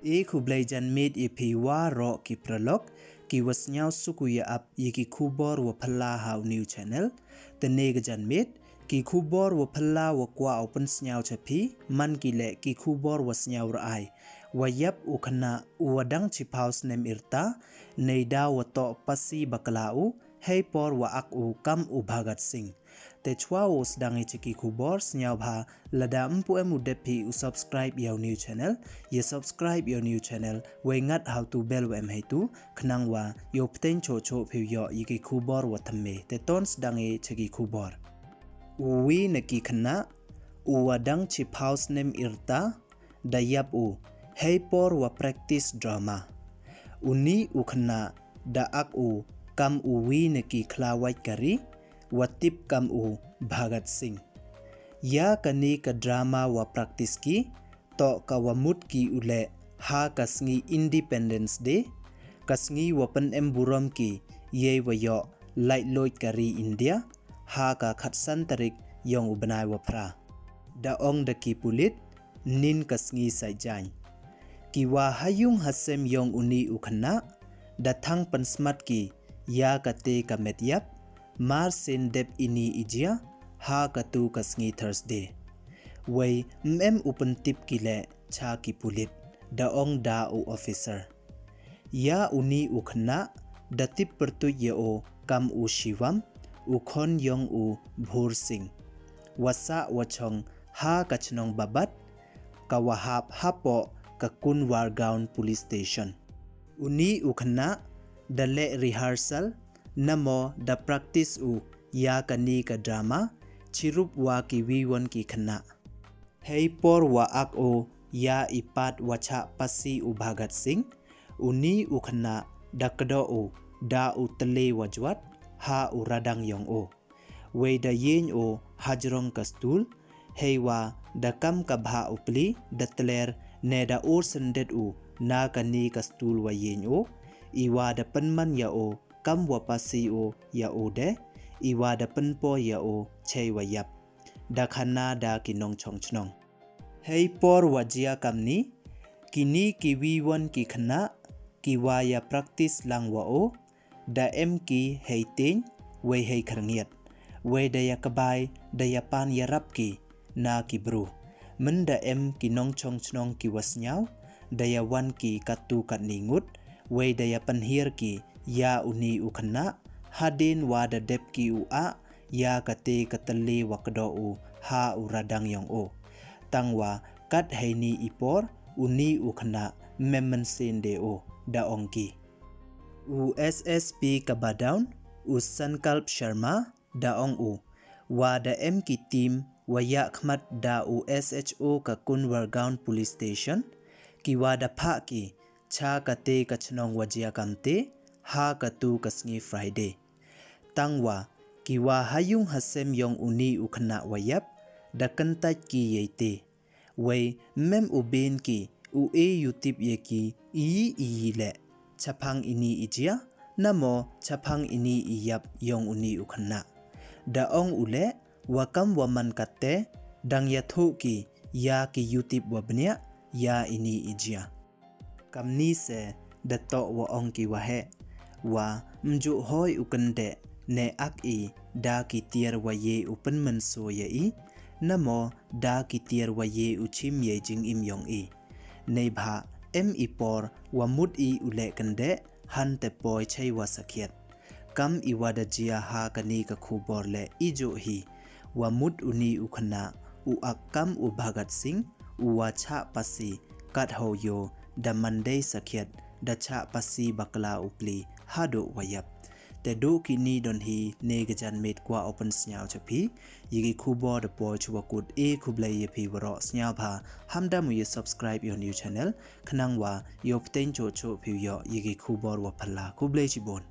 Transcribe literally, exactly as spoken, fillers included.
E khublei janmiet ya phi waroh ki paralok, ki wa sniaw suk u ya ap ya ki khubor wa phylla ha u new channel. Te ne ka janmiet, ki khubor wa phylla wa kwah u pynsniaw cha phi, man ki leh ki khubor wa sniaw rai. Wa yap u khynnah u wa dang chiphaw snem yrta, neida wa toh pasi bakla u, hei por wa ak u kam u Bhagat Singh. Te chwa u sdang i cha ki khubor, sniaw bha, lada mpu em u dep phi u subscribe ya u new channel, ya subscribe ya u new channel, wei ngat ha u tu bell wa em hei tu, khnang wa yoh pteng choh choh phi u yoh ya ki khubor wa thymme. Te ton sdang i cha ki khubor. U wi na ki khynnah u wa dang chiphaw snem yrta, da yap u hei por wa practice drama. U ni u khynnah da ak u kam u wi na ki khlawait kari, wa tip kam u Bhagat Singh. Ya ka ni ka drama wa practice ki, toh ka wa mut ki u leh ha ka sngi Independence Day, ka sngi wa pynem burom ki yei wa yoh laitluid kari India, ha ka khatsan tarik yong u bnai wa phra. Da ong da ki pulit, nin ka sngi sait jaiñ. Ki wa ha yung ha sem yong u ni u khynnah, da thang pynsmat ki ya ka te ka met yap, mar sien dep i ni i jia, ha ka tu ka sngi Thursday. Wei mem u pyntip ki leh cha ki pulit, da ong da u officer. Ya u ni u khynnah, da tip pyrtuit ya u kam u Shivam, u khon yong u Bhur Singh. Wa sah wa chong ha ka chnong Babat, ka wa hap hapoh ka Kunwargaon Police Station. U ni u khynnah, da leh rehearsal, namo da practice u ya ka ni ka drama, chirup wa ki wi won ki khynnah. Hei por wa ak u ya i pat wa chah pasi u Bhagat Singh, u ni u khynnah da kdoh u da u tele wa jwat ha u radang yong u. Wei da yeng u hajrong ka stool, hei wa da kam ka bha u pli, da tler ne da ur syndet u na ka ni ka stool wa yeng u, i wa da pynman ya u kam wa pasi u ya u de, i wa da pynpoi ya u chei wa yap. Da khana da ki nongchong chnong. Hei por wa jia kam ni, ki ni ki wi won ki khynnah, ki wa ya practice lang wa u, da em ki hei teng, wei hei khyrngiat, wei da ya kbai, da ya pan ya rap ki na ki bru. Mynda em ki nongchong chnong ki wa sniaw, da ya wan ki katu katni ngut, wei da ya pynhiar ki ya u ni u khynnah, hadien wa da dep ki u ah ya ka te ka tele wa kdoh u ha u radang yong u. Tang wa kat hei ni i por, u ni u khynnah mem mynsiem de u, da ong ki. U S S P ka Badaun, u Sankalp Sharma, da ong u, wa da em ki team wa ya khmat da u S H O ka Kunwargaon Police Station, ki wa da phah ki cha ka te ka chnong wa jia kam te, ha ka tu ka sngi Friday. Tang wa, ki wa ha yung ha sem yong u ni u khynnah wa yap, da kyntait ki yei te. Wei mem u bin ki u e yutip ya ki i i leh chaphang i ni i jia, namo chaphang i ni i yap yong u ni u khynnah. Da ong u leh, wa kam wa man kat te, dang ya thoh ki ya ki yutip wa bniah ya i ni i jia. Kam ni se da toh wa ong ki wa heh, wa mjuh hoi u kyndeh ne ak i da ki tiar wa ye u pynmynsaw ya i, namo da ki tiar wa ye u chim yei jingim yong i. Neibhah em i por wa mut i u leh kyndeh, hante poi chei wa sakhiat. Kam i wa da jia ha ka ni ka khubor leh i juh hi, wa mut u ni u khynnah u ak kam u Bhagat Singh, u wa chah pasi, kat hau yo da man dei sakhiat, da chah pasi bakla u pli haduh wa yap. Te duh ki ni don hi ne ka janmiet kwah u pynsniaw cha phi, ya ki khubor da poi chwa kut. E khublei ya phi waroh, sniaw bha, ham da mu ya subscribe ya u new channel, khnang wa yoh pteng choh choh phi u yoh ya ki khubor wa phylla. Khublei chibun.